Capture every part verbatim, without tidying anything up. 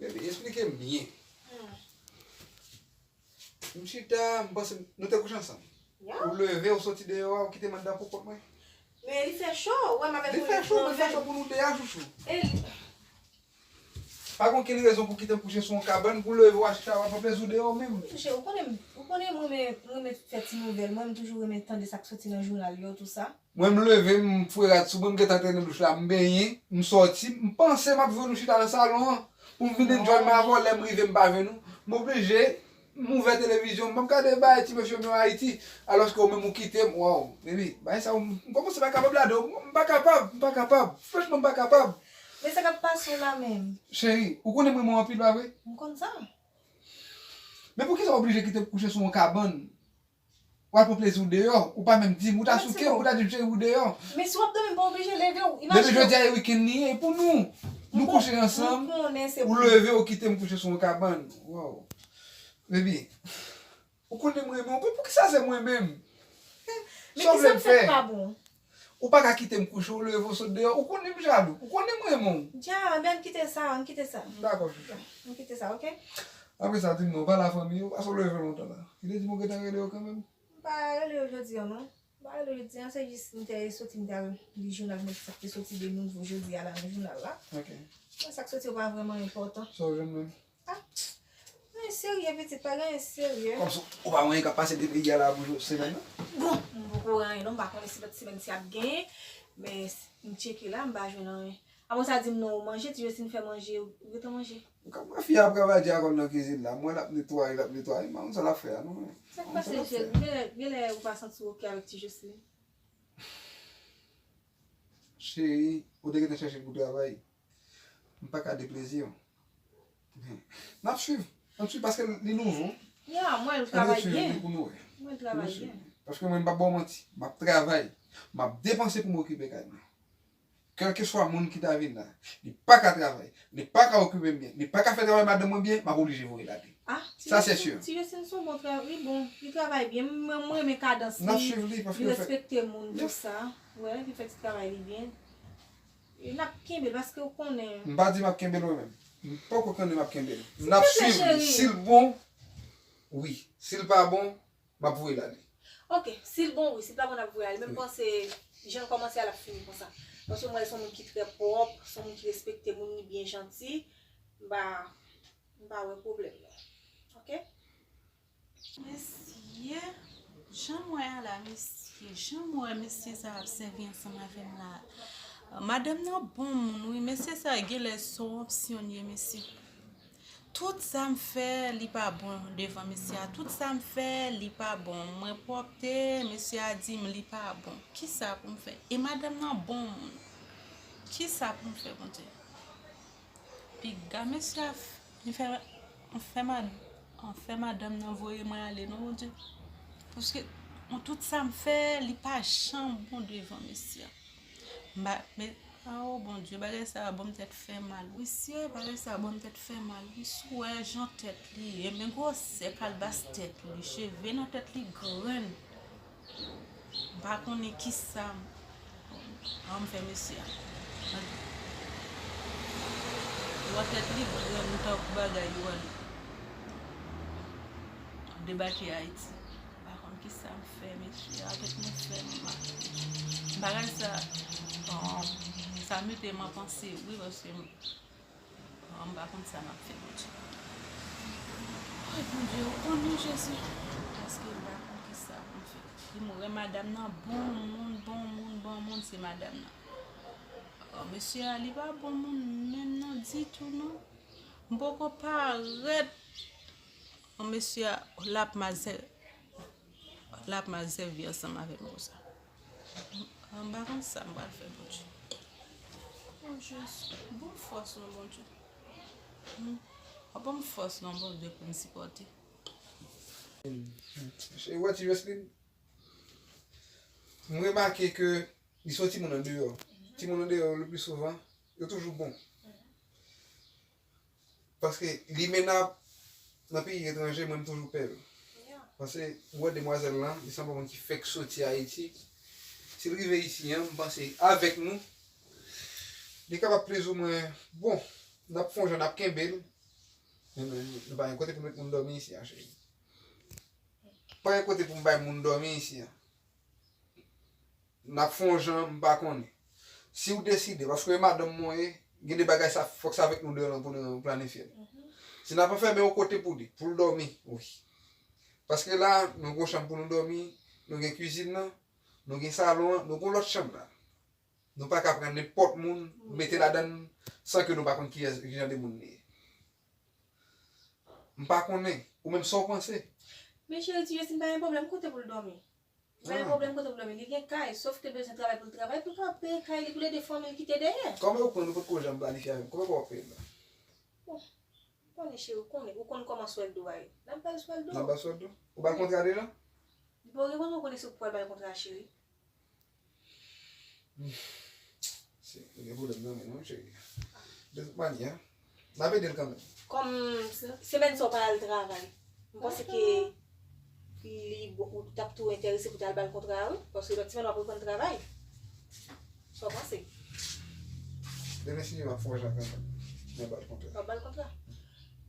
Baby, esplike m byen. M chita, m panse nou te kouche ansanm. Ou leve, ou soti deyò a, ou kite m anndan pou kont mwen. Men li fè cho, ou wè m avèk ou. Li fè cho, li fè cho pou nou de a, chouchou. E li... Pa gen okenn rezon pou kite m kouche sou yon kabann, pou leve w al chita w ap fè plezi w deyò menm. Chouchou, ou konnen m, ou Konnen mwen renmen, mwen renmen fè ti nouvèl. Mwen, m toujou renmen tande sa k soti nan jounal yo, tou sa. Mwen, m leve, m foure rad sou mwen, m gentan antre nan douch la, m benyen, m sòti, m panse m ap jwenn ou chita nan salon an. Pou m vin enjoy, m avè w, lè m rive, m pa jwenn ou. M oblije, m ouvè televizyon, m ap gade bagay ti mesye yo Ayiti. Alòske ou menm ou kite m, waw, baby, bagay sa, m, m kòmanse pa kapab ladan, m pa kapab, m pa kapab. Franchman, m pa kapab. Men sa k ap pase w la menm? Cheri, ou konnen m renmen w anpil, pa vre? M konn sa. Men poukisa w oblije kite m kouche sou yon kabann? W al pran plezi w deyò, ou pa menm di m, ou ta souke m, ou ta di m cheri ou deyò. Men si w ap dòmi, m pa oblije leve w. Depi jodi a, e wikenn li ye, e pou nou. Nou kouche ansanm, ou leve, ou kite m kouche sou yon kabann. Waw. Baby, ou konnen m renmen w, pou, poukisa se mwen menm? Sa w vle m fè? Ou pa ka kite m kouche, ou leve, ou sot deyò, ou konnen m jalou, ou konnen m renmen w. Dja, men ann kite sa, ann kite sa. M dakò sou sa. Ann kite sa, oke? Apre sa, di m non, pa la fanmi, ou pa sot leve lontan la. Ki te di m ou gentan rele yo kanmenm? M pa rele yo jodi an, non. M pa rele yo jodi an, se jis m te soti, m te al li jounal, mwen sa k te soti de nouvo jodi a la nan jounal la. Ok. Men sa k soti yo pa vrèman enpòtan. Sa w jwenn menm? Ah, anyen serye, pitit, pa gen anyen serye. Kòmsi ou pa wè anyen k ap pase de peyi a la pou semèn nan? Bon, m poko wè anyen non, m pa konnen si lòt semèn si ap genyen, men m tcheke la, m pa jwenn anyen. Apre sa, di m non, ou manje, ti Josline fè manje, ou gentan manje? Ou ka wè fi a ap travay di akòl nan kizin la. M wè l ap netwaye, l ap netwaye. M pa konn sa l ap fè a, non. Sa k pase, cheri? Genlè, genlè ou pa santi w oke avèk ti Josline. Cheri, ou te gentan chèche l pou travay. M pa ka deplezi w. N ap swiv. N ap swiv paske li nouvo. Ya, m wè l travay byen. Ann swiv li pou nou wè. M wè l travay byen. Paske mwen, m p ap ba w manti. M ap travay. M ap depanse pou m okipe kay mwen. Kèlkeswa moun ki ta vin la, li pa ka travay, li pa ka okipe m byen, li pa ka fè travay madanm mwen byen, m ap oblije voye l ale. Ah, sa se si. Ti Josline se yon bon travay, li bon, li travay byen. Mwen, mwen renmen kadans li, li respekte moun, tou sa. Wi, li fè ti travay li byen. E n ap kenbe l paske ou konnen. M pa di m ap kenbe l mwen menm. M poko konnen m ap kenbe l. N ap swiv li. Si l bon, wi. Si l pa bon, m ap voye l ale. Ok, si l bon, wi, si l pa bon, n ap voye l ale. Men m panse, jan l kòmanse a, l ap fini konsa. Paske m wè l se yon moun ki trè pwòp, se yon moun ki respekte moun, li byen janti. M pa, m pa wè pwoblèm non. Ok? Mesye, jan m wè a la, mesye, jan m wè mesye sa ap sèvi ansanm avè m la. Madanm nan bon moun, wi, mesye sa genlè se yon opsyon l ye, mesye. Tout sa m fè, li pa bon devan mesye a. Tout sa m fè, li pa bon. Mwen pwòpte, mesye a di m li pa bon. Kisa pou m fè? E madanm nan bon moun. Kisa pou m fè, Bondye? Piga mesye a f-, li fè, anfè mad-, anfè madanm nan voye mwen ale, non, Bondye. Paske, mwen, tout sa m fè, li pa janm bon devan mesye a. M pa, men, ah, oh, Bondye, bagay sa a ban m tèt fè mal. Mesye, bagay sa a ban m tèt fè mal. Wi, si w wè jan tèt li ye, men gwosè kalbas tèt li, cheve nan tèt li grenn. M pa konnen kisa m, an m fè mesye a. Wè tèt li grenn tankou bagay yo al debake Ayiti. M pa konn kisa m fè, mesye a, tèt mwen fè m mal. Bagay sa, bon, sa mete m an panse, wi, paske m, bon, m pa konn sa m ap fè, Bondye. Ay, Bondye, ou konnen, Jezi. Paske m pa konn kisa pou m fè. Li mouri, madanm nan bon moun, bon moun, bon moun, se madanm nan. Oh, mesye a, li pa bon moun menm non, ditou non. M poko parèt. Oh, mesye a, l ap mal sè-, l ap mal sèvi ansanm avè m konsa. M pa konn sa m pral fè, Bondye. Oh, Jezi, ban m fòs non, Bondye. Hmm. Ban m fòs non, Bondye, pou m sipòte. Cheri, w wè ti Joseline? M remake ke li se yon timoun andeyò. Timoun andeyò, le pli souvan, yo toujou bon. Paske li menab nan peyi etranje, mwen m toujou pè l. Paske ou wè demwazèl lan, li sanble yon moun ki fèk soti Ayiti. Si l rive isi an, m panse avèk nou, li kapab plizoumwen, bon, n ap fè yon jan, n ap kenbe l. Men nou, nou pa gen kote pou n met moun dòmi isi a, cheri. Pa gen kote pou m bay moun dòmi isi a. N ap fè yon jan, m pa konnen. Si w deside, paske e madanm mwen ye, gen de bagay sa, fòk se avèk nou de lan pou nou planifye l. Si n ap anfèmen yon kote pou li, pou l dòmi, wi. Paske la, nou gon chanm pou nou dòmi, nou gen kwizin nan, nou gen salon an, nou gon lòt chanm la. Nou pa ka pran nenpòt moun, mete ladan l, san ke nou pa konn kiyès, ki jan de moun li ye. M pa konnen. Ou menm, sa w panse? Men cheri, Ti Jesi pa gen pwoblèm kote pou l dòmi. Li pa gen pwoblèm kote pou l dòmi. Li gen kay, sòf ke l bezwen travay pou l travay, pou l kapab peye kay li, pou l ede fanmi l kite dèyè. Kòman ou konn ou potko janm planifye avè m? Kòman w ap peye m la? Bon, ou konnen cheri, ou konnen, ou konn kòman swèldo a ye. N ap ba l swèldo. N ap ba l swèldo? Ou ba l kontra deja? Li pa gen kontra, ou konnen se ou k pral ba l kontra, cheri. Se, ou gen pwoblèm nan men nou, cheri. De tout manyè, n ap ede l kanmenm. Kòm se-, semèn sa w pa al travay, m panse ke li, ou t ap tou enterese pou w t al ba l kontra a, wi. Paske lòt semèn w ap reprann travay. Sa w panse? Demen si Dye vle m ap fè yon jan kanmenm. Mwen ba l kontra. W ap ba l kontra?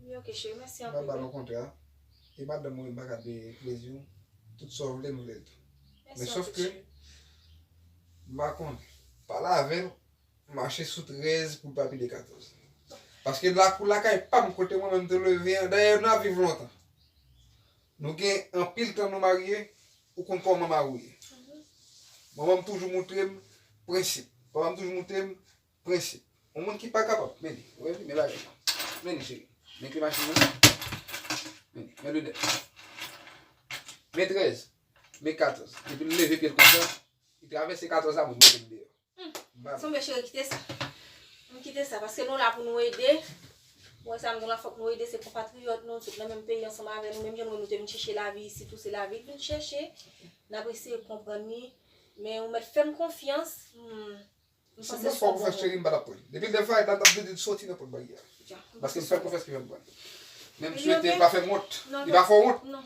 Wi, ok, cheri, mèsi anpil. Mwen ba l yon kontra. E madanm mwen, m pa ka de plezi w. Tout sa w vle, m vle l tou. Men sòf ke, m pa konn. Pale avè l, mache sou trèz pou l pa pi de katòz. Paske lakou lakay pa m kote mwen menm te leve an, dayè n ap viv lontan. Nou gen anpil tan nou marye, ou konn kòman mari w ye. Manman m toujou montre m prensip. Papa m toujou montre m prensip. Yon moun ki pa kapab, men li, ou wè li, men bagay la. Men li, cheri. Men kle machin nan. Men li, men lidè. Men trèz, men katòz. Epi l leve pye l konsa, li travèse katòz la, mwen mete l deyò. M pa vle. Sanble cheri kite sa. M kite sa, paske nou la pou nou ede. Ou wè sa, m gen la fòk nou ede, se konpatriyòt nou, tout nan menm peyi ansanm avè nou, menm jan nou, nou te vin chèche lavi isit, ou se lavi l vin chèche. N ap eseye konprann li, men ou mèt fè m konfyans. Hmm. M panse se yon bon moun. Si m fè w konfyans, cheri, m pa t ap pran. Depi l te fè l, m t ap di l soti nan pòt baryè a. Paske m fè l konfyans ki fè m pran. Men m swete l pa fè m wont. Li pa fè w wont? Non.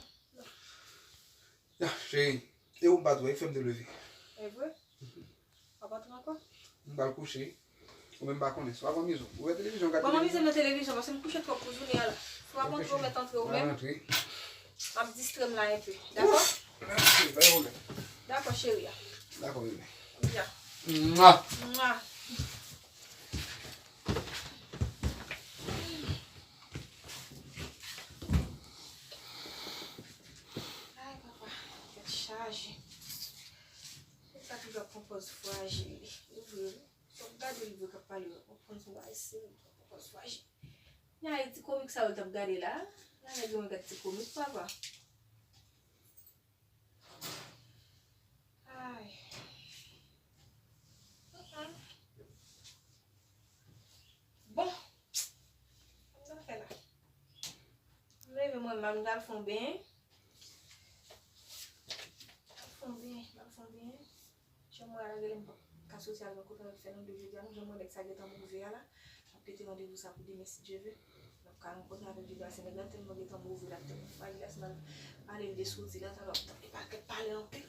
Ya, cheri. E ou m pa t wè, e fè m te leve. E vre? W ap antre ankò? M pral kouche. Ou menm pa konnen. Swa w ap anmize w. Ou wè televizyon, w gad televizyon. Bon, m anmize m nan televizyon, paske m kouche twòp pou jounen an la. Swa w ap antre, ou mèt antre ou menm. M ap distrè m la enpe. Dakò? Ouf! Mèsi, pa gen pwoblèm. Dakò, cheri a. Dakò, bebe. Ya. Mwa. Mwa. Ay, papa, tèt chaje. Ou sa toujou ap pran pòz frajil. Ou vre, wi. Fòk gade li vre k ap pale, w ap konn se yon bagay serye, w ap pran pòz frajil. Nya e ti komik sa yo l t ap gade la. Nya nèg yo gad ti komik, papa. Ay. Mm, mm. Bon. Sa m ta fè la? M leve mwen, m al fè yon benyen. M al fè yon benyen, m al fè yon benyen. Jan mwen a la, genlè m p ap ka soti al nan kote m ap fè nan de jodi a, non, jan mwen nèg sa gentan move a la. M ap mete randevou sa pou demen si Dye ve. M ap ka rankontre avèk jodi a, se nèg la tèlman gentan move la, tèlman fwaji la, si m al pale l de soti la, talè w ap tande pakèt pale anpil.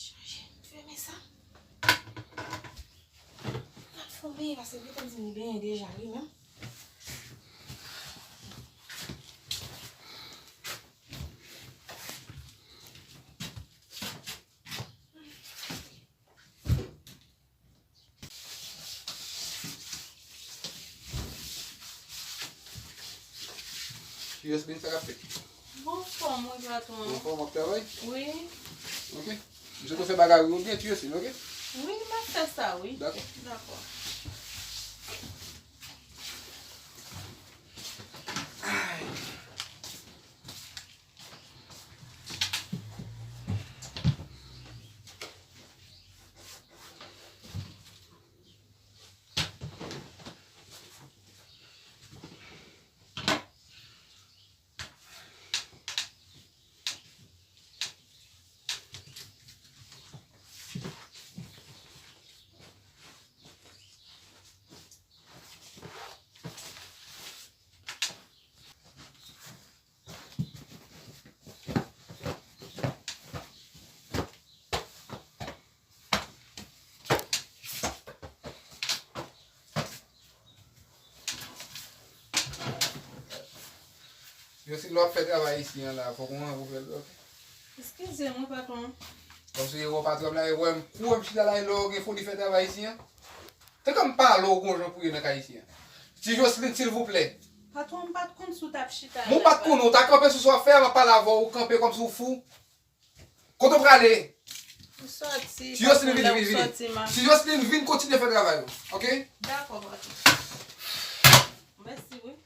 Chanje, m fèmen sa. M ap fè yon benyen, paske li te di m li benyen deja, li menm. Ti Josline, sa k ap fèt? Bon fòm, wi, patwon. Bon fòm, w ap travay? Wi. Ok. M sot fè bagay ou byen, Ti Josline, ok? Wi, m ap fè sa, wi. Dakò. Dakò. Yo, si lè w ap fè travay isi an la, fòk ou anvi fè l, ok? Eskize m, wi, patwon. Kòmsi ewo patwon m la, ewo m kou, m chita la, e lè w gen foli fè travay isi an. Te kòm pale w gon jan pou ye nan kay isi an. Ti Josline, silvouplè. Patwon, m pa t konn si w t ap chita la. Mwen pa t konnen, ou ta kanpe sou sa w ap fè a, m ap pale avè w, ou kanpe kòmsi w fou. Kote w prale? M sòti. Ti Jocelyn, vini, vini, vini. Ti Jocelyn, vin kontinye fè travay ou, oke? Dakò, patwon. Mèsi, wi.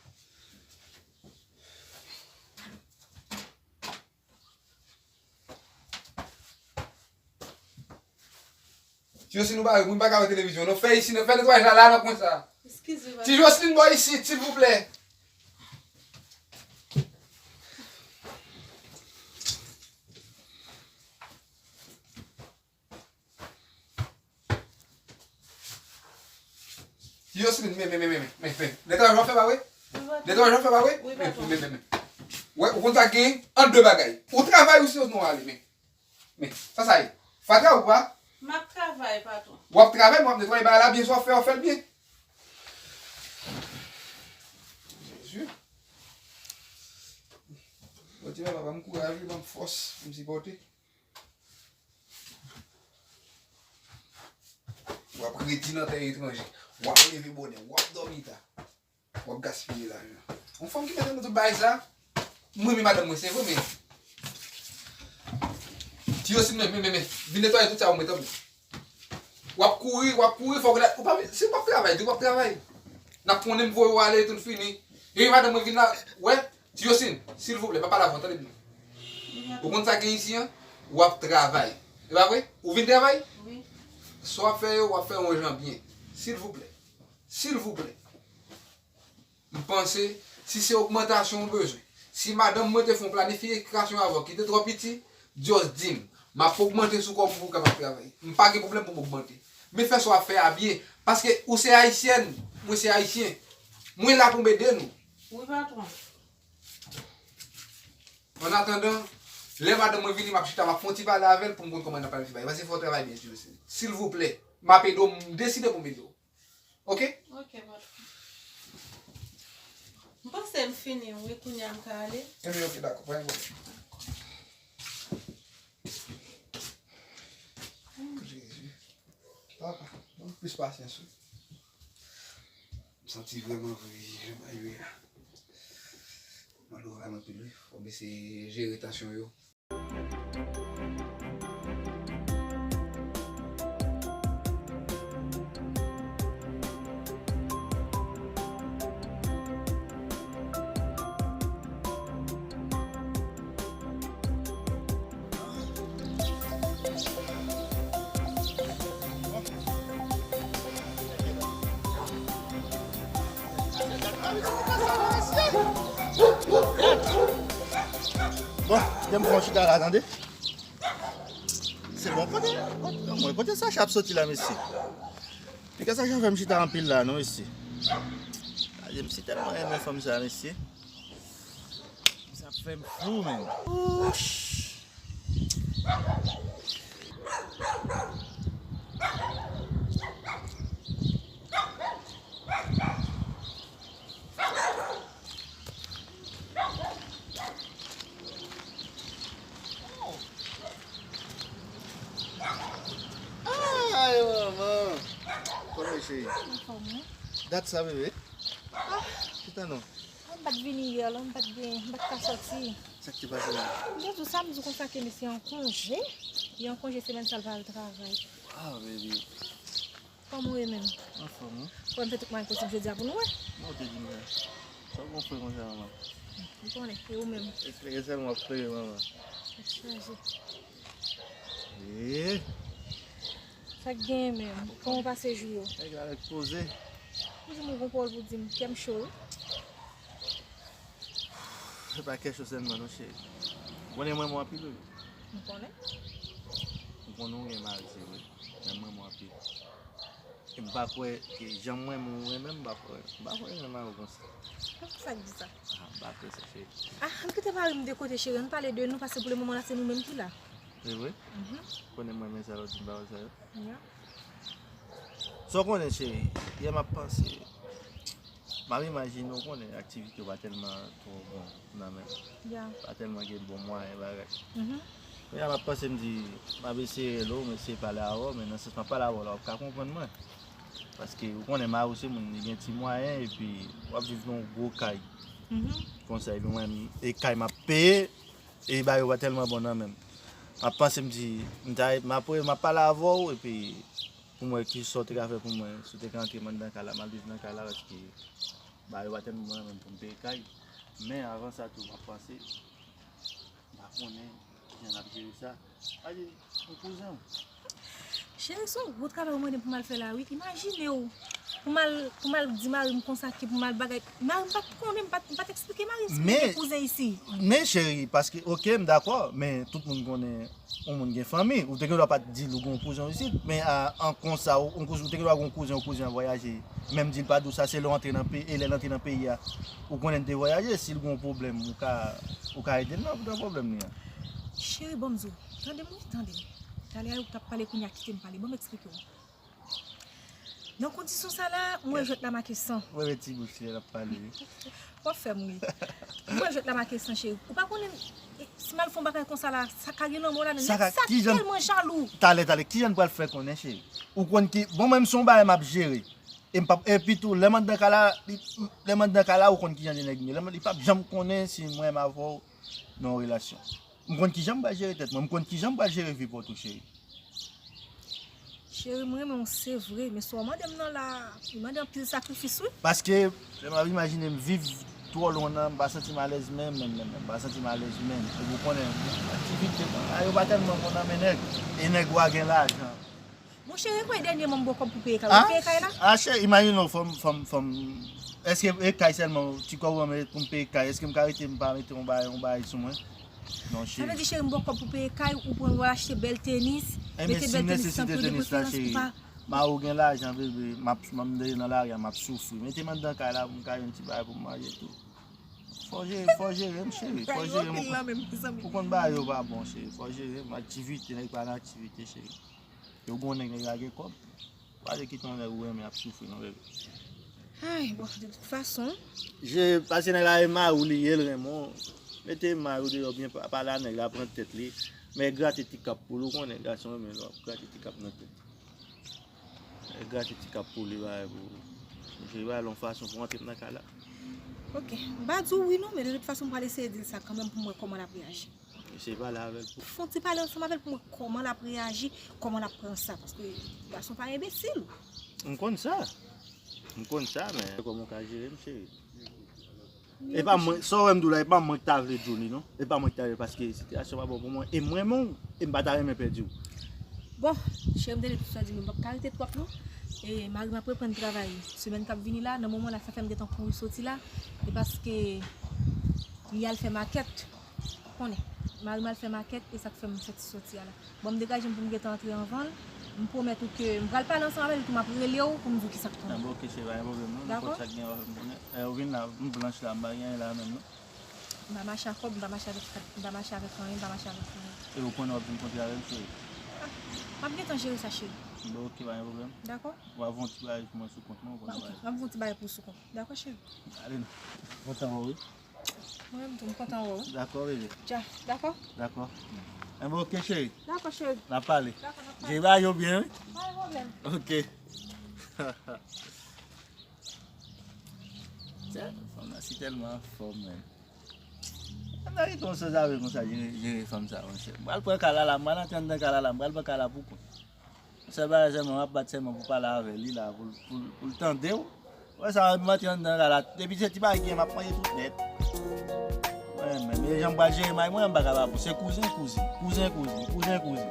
Ti Jocelyn, nou pa, moun pa ka wè televizyon, non. Fè isi, non. Fè netwayaj la, la, nan kwen sa. Eskize, patwon. Ti Jocelyn, bò isit, silvouplè. Ti Jocelyn, men, men, men. Netwayaj w ap fè pa vre? Wi, patwon. Netwayaj w ap fè pa vre? Wi, patwon. Men, men, men, men. Wè, ou konn sa k genyen? An de bagay. Ou travay ou sinon w ale, men. Men, sa sa ye? Fatra ou pa? M ap travay, patwon. W ap travay, men w ap netwaye bagay la byen, sa w ap fè, w ap fè l byen. Jezi. Bondye, papa, ban m kouraj, wi, ban m fòs pou m sipòte. W ap redi nan tè etranje. W ap leve bonè. W ap dòmi ta. W ap gaspiye lajan. Yon fanm ki mete nan tout bagay sa. Mwen, men madanm mwen, se vre, men. Ti Jocelyn, men, men, men, men. Vin netwaye tout sa, ou mete. W ap kouri, w ap kouri, fòk ou la, ou pa, si w p ap travay, di w p ap travay. N ap konnen m voye w ale, tout fini. E madanm mwen vin la, wè, Ti Jocelyn, silvouplè, pa pale avè w, tande byen. Ou konn sa gen isi an? W ap travay. E pa vre? Ou vin travay? Wi. Sa w ap fè yo, w ap fè yon jan byen. Silvouplè. Silvouplè. M panse, si se ogmantasyon ou bezwen, si madanm mwen te fè yon planifikasyon avè w ki te twò piti, just di m. M ap ogmante sou kòb ou pou w kapab travay. M pa gen pwoblèm pou m ogmante. Men fè sa w ap fè a byen. Paske ou se ayisyèn, mwen se ayisyen. Mwen la pou m ede nou. Wi, patwon. An atandan, lè madanm mwen vini, m ap chita, m ap fè yon ti pale avè l pou m konn kòman n ap planifye bagay. Paske fò w travay byen, silvouplè. M ap ede w, m deside pou m ede w. Oke? Oke, patwon. M panse m fini, wi, kounye a m ka ale. Ebyen, oke, dakò, pa gen pwoblèm. Jezi. Papa, ban m plis pasyans, wi. M santi vrèman vre, jan bagay yo ye a. Mande w vrèman anpil, wi. Fò m eseye jere tansyon yo. Bon, kite m pran chita la, tande. Se bon, kote, kote, mwen, kote Sacha ap soti la, mesye? Piga Sacha fè m chita anpil la, non, mesye. Gade, m si tèlman renmen fanm sa, mesye. Sa ap fè m fou, menm. Ouch! Ay, manman. Kòman, cheri? Anfòm, wi. Dat sa, bebe? Ah. Chita non. M pa t vini yè la, m pa t gen, m pa t ka sòti. Sa k te pase la? M te di w sa, m di w konsa ke misye an konje. Li an konje semèn sa, l pa al travay. Ah, baby. Kòman w ye menm? Anfòm, wi. Fò n fè tout mwayen posib jodi a pou nou wè. Bon, ou te di m sa. Sa w gon frè konsa, manman? M konnen, e ou menm? Eklere sèlman w ap klere, manman. Tèt chaje. Ee. Sa k genyen menm? Kòman w pase jou yo? Nèg la nèk poze. Ou di m ou gon pawòl pou di m, kè m cho wi. Se pa kè cho sèlman non, cheri. M konnen m renmen w anpil, wi. M konnen. M konnen w gen mari, se vre. Men m renmen w anpil. E m pa kwè ke jan m renmen w renmen m, m pa kwè, m pa kwè renmen mari w konsa. Poukisa w di sa? Ah, m pa kwè sa, cheri. Ah, ann kite mari m de kote, cheri. Ann pale de nou, paske pou le moman la, se nou menm ki la. Se vre? Mhm. Ou konnen m renmen sa yo, di m pawòl sa yo. Ya. Sa w konnen, cheri, yè m ap panse, m ap imajine, w konnen, aktivite w pa tèlman twò bon nan men m. Ya. Pa tèlman gen bon mwayen bagay. Mhm. Kounye a m ap panse, m di, m ap eseye rele w, m eseye pale avè w, men nan sans m ap pale avè w la, w ap ka konprann mwen. Paske ou konnen mari w se moun, li gen ti mwayen, epi w ap viv nan yon gwo kay. Mhm. Konsa, epi mwen, e kay m ap peye, e bagay yo pa tèlman bon nan men m. M ap panse, m di, m ta, m ap, m ap pale avè w, epi pou m wè ki sa w te ka fè pou mwen, si w te ka antre m anndan kay la, m al viv nan kay la, paske bagay yo pa tèlman bon nan men m pou m peye kay. Men avan sa tou, m ap panse, m pa konnen kijan n ap jere sa. A di, yon kouzen w. Cheri, se yon gwo travay ou mande m pou m al fè la, wi. Imajine w, pou m al, pou m al di mari m konsa ke pou m al bagay. Mari m pa t konnen, m pa t, m pa t eksplike mari m si m gen kouzen isi. Men cheri, paske, oke, m dakò, men tout moun konnen yon moun gen fanmi. Ou te gen dwa pa t di l ou gen yon kouzen w isit, men a, an konsa, ou, yon kouzen, ou te gen dwa gen yon kouzen, yon kouzen an vwayaje. Menm di l pa di w sa, se lè w antre nan peyi, e lè l antre nan peyi a, ou konnen l te vwayaje. Si l gen yon pwoblèm, ou ka, ou ka ede l nan, nan pwoblèm li an. Cheri, ban m di w, tande m wi, tande m. Talè a ou t ap pale, kounye a kite m pale, ban m eksplike w. Nan kondisyon sa la, mwen jwèt la make san. Mwen ret ti bouch li, l ap pale wi. W ap fè m ri. Mwen jwèt la make san, cheri. Ou pa konnen, e, si m al fè yon bagay konsa la, sa ka gen lanmò ladan. Nèg sa tèlman jalou. Talè, talè, kijan n pral fè konnen, cheri? Ou konn ki, bon, menm si yon bagay m ap jere. E m p ap, epi tou, lè m anndan kay la, li, lè m anndan kay la, ou konn kijan de nèg m ye. Lè m, li p ap janm konnen si mwen m avè w nan yon relasyon. M konn kijan m pral jere tèt mwen, m konn kijan m pral jere vi pa w tou, cheri. Cheri, m renmen w, se vre, men sa w mande m nan la, li mande anpil sakrifis, wi. Paske, lè m ap imajine m viv twò lwen nan, m pa santi m alèz menm, menm, menm, menm, m pa santi m alèz menm. Epi ou konnen, aktivite, a, yo pa tèlman bon nan men nèg, e nèg wa gen lajan. Monchè, e kòb dènyèman m ba w kòb pou peye kay la. Ou peye kay la? A, cheri, imajine w, fò m, fò m, fò m, èske e kay sèlman, ti kòb ou ban mwen pou m peye kay, èske m ka rete m pa mete yon bagay, yon bagay sou mwen? Non, cheri. Sa vle di, cheri, m ba w kòb pou peye kay, ou pran, ou al achte bèl tenis, mete bèl tenis nan pye de preferans pou pa. Mari w gen lajan, bebe, m ap, m ap nan lari a, m ap soufri. Mete m anndan kay la pou m ka jwenn ti bagay pou m manje tou. Fò jere, fò jere m, cheri, fò jere m. Ou konn bagay yo pa bon, cheri, fò jere m. Aktivite, nèg pa nan aktivite, cheri. Yo gon nèg, nèg la gen kòb. Pa vle kite yon nèg ou renmen ap soufri non, bebe. Ay, bon, de tout fason. Je, paske nèg la e mari w li ye, l renmen w. Mete mari w deyò byen, pa, pale a nèg la, pran tèt li. Men grate ti kap pou l, ou konnen gason renmen lè w ap grate ti kap nan tèt. E grate ti kap pou li, bagay pou, je bagay l yon fason pou antre m nan kay la. Ok, m pa di w wi non, men de tout fason m pral eseye di l sa kanmenm pou m wè kòman l ap reyaji. Eseye pale avè l pou. Fè yon ti pale ansanm avè l pou m wè kòman l ap reyaji, kòman l ap pran sa, paske gason pa enbesil. M konn sa. M konn sa, men kòman w ka jere m, cheri? E pa mwen, sa w wè m di w la, e pa mwen ki ta vle di w li non. E pa mwen ki ta vle, paske sitiyasyon pa bon pou mwen. E m renmen w, e m pa ta renmen pèdi w. Bon, cheri, m tande tout sa w di, men m p ap ka rete twòp non. E mari m ap reprann travay semèn k ap vini la, nan moman la sa fè m gentan kouri soti la. E paske li al fè makèt. Konnen, mari m al fè makèt, e sa k fè m fè ti soti a la. Bon, m degaje m pou m gentan antre anvan l. M pwomèt ou ke m pral pale ansanm avè l, epi m ap rele w pou m di w kisa k tonbe. Bon, ok, cheri, pa gen pwoblèm non. Nenpòt sa k gen, w ap fè m konnen. E, ou vin la, m blanch la, m pa gen anyen la menm non. M pa mache ak kòb, m pa mache avèk kat, m pa mache avèk anyen, m pa mache avèk anyen. E ou konnen w ap vin kontre avè m, cheri? Ah, m ap gentan jere sa, cheri. Bon, ok, pa gen pwoblèm. Dakò? W ap fè yon ti bagay pou mwen sou kont mwen, ou konn bagay. Ok, m ap fè yon ti bagay pou ou sou kont. Dakò, cheri? Ale non. Kontan wè w wi. Mwen menm tou, m kontan wè w. Dakò, bebe. Dja, dakò? Dakò. Enben, ok, cheri. Dakò, cheri. N ap pale. Dakò, n ap pale. Jere bagay yo byen, wi. Pa gen pwoblèm. Ok. Tè, fanm nan si tèlman anfòm, men. Ann rete yon sanzave konsa, jere, jere fanm sa, monchè. M pral pran kay la la, m pral antre anndan kay la la, m pral pran kay la pou kont. Sèl bagay sèlman, m ap bat sèlman pou pale avè li la, pou l, pou l, pou l tande w. Wè sa, m antre anndan la, la, depi se ti bagay ki gen, m ap manje tout nèt. Mwen menm, e jan m pral jere may mwen, m pa kapab. Se kouzen, kouzin, kouzen, kouzin, kouzen, kouzin.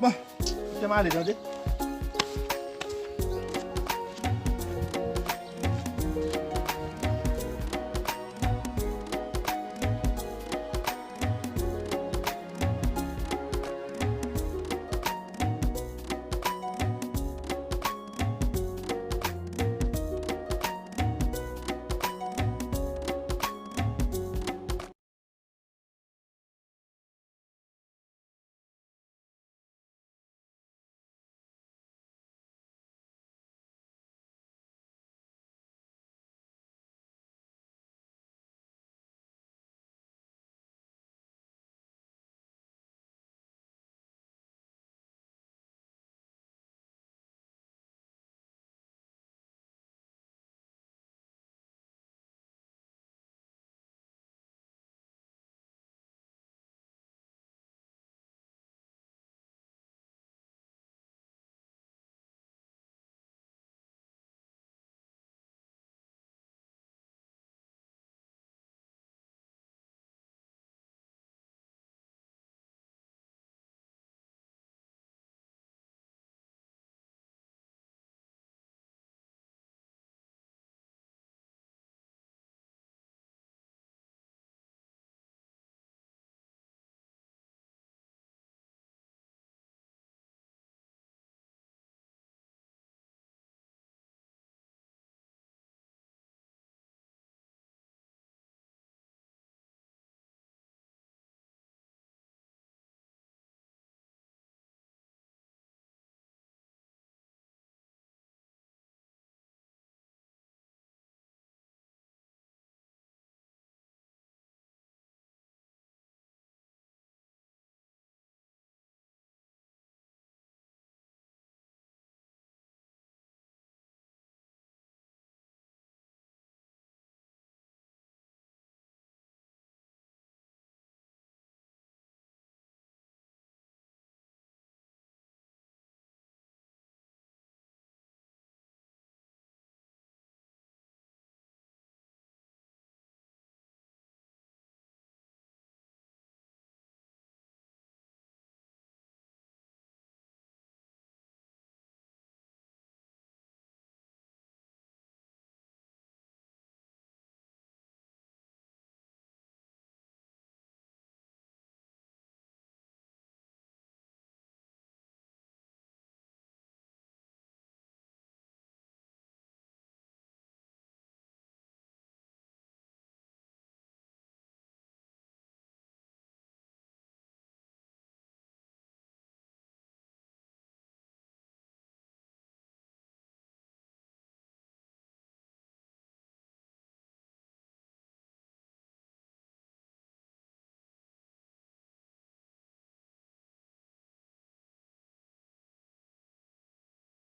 Bon, kite m ale, tande.